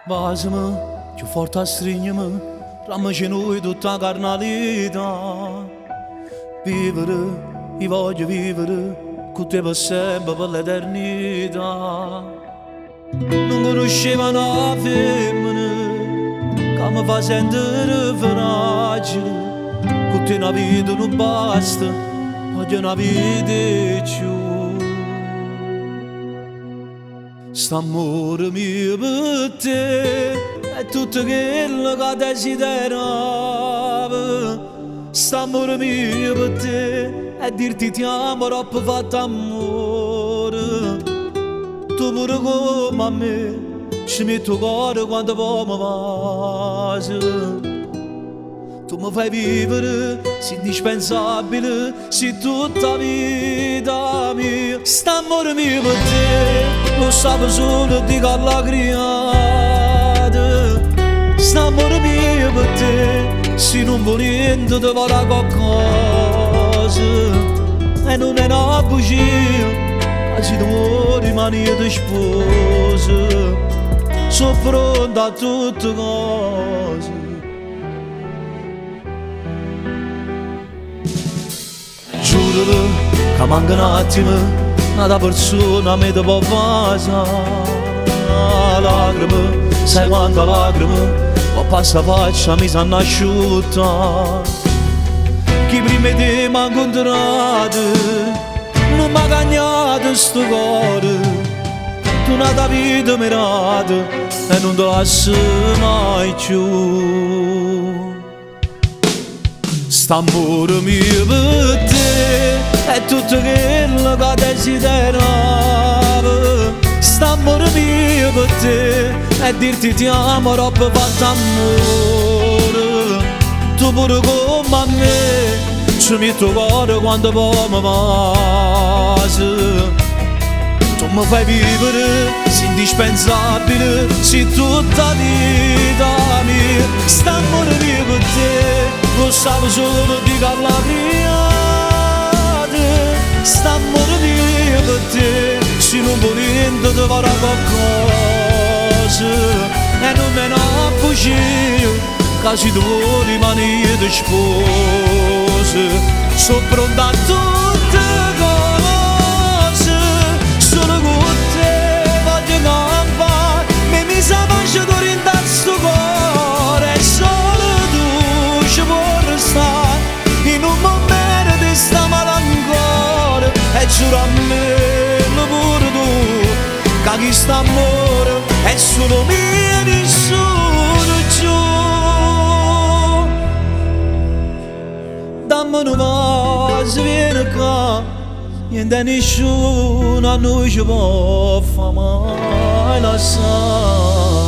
Vasame, cchiù forte astrigneme, dammece nuje tutta 'a carnalità. Vivere, ij voglio vivere, cu te pe sempe pe l'eternità. Nun cunuscevo na femmena ca me fa sentere fragile, cu te na vita nun basta, voglio na vita 'e cchiù. St'ammore mio pe te è tutto chello ca desideravo. St'ammore mio pe te è dirti ti amo aropp' fatto ammore. Tu pure comme a me ci miett' 'o core quando po' me vase. Tu mi fai vivere, sei indispensabile, sei tutta 'a vita mia. St'ammore mio pe te, lo sape solo Dio ca l'ha creato. St'ammore mio pe te, si nun vuò niente te vo da qualcosa. E nun è na bugia, ca si tu vuò dimane io te sposo. So pronto a tutte cose. Giuro ca manca un attimo, n'ata persona me te può vasà. Lacrime, sai quanta lacrime, po' sta faccia mi s'hanno asciutta. Chi prima 'e te m'ha incontrato, nun m'ha cagnato sto core. Tu n'ata vita m'hai dato e nun te lasso mai più. St'ammore mio per te è tutto quello che desideravo. St'ammore mio per te è dirti ti amo aropp' fatto ammore. Tu pure comme a me ci miett' 'o core quando po' me vase. Tu mi fai vivere, sei indispensabile, sei tutta 'a vita mia. St'ammore mio per te, lo sape solo Dio ca l'ha creato. St'ammore mio per te, si nun vuò niente te vo da qualcosa. E nun è na bugia, ca si tu vuò dimane io te sposo. So pronto a tutte cose, solo con te voglio campare. Mi mis 'a pace dint' a sto core e solo tu ci puoi restare. In un momento di sta malinconia e giurammelo pure tu che chist'ammore è solo mio e nessuno più. Dammi nu vaso, vieni qua, niente e nessuno a noi ci può fa mai lassà.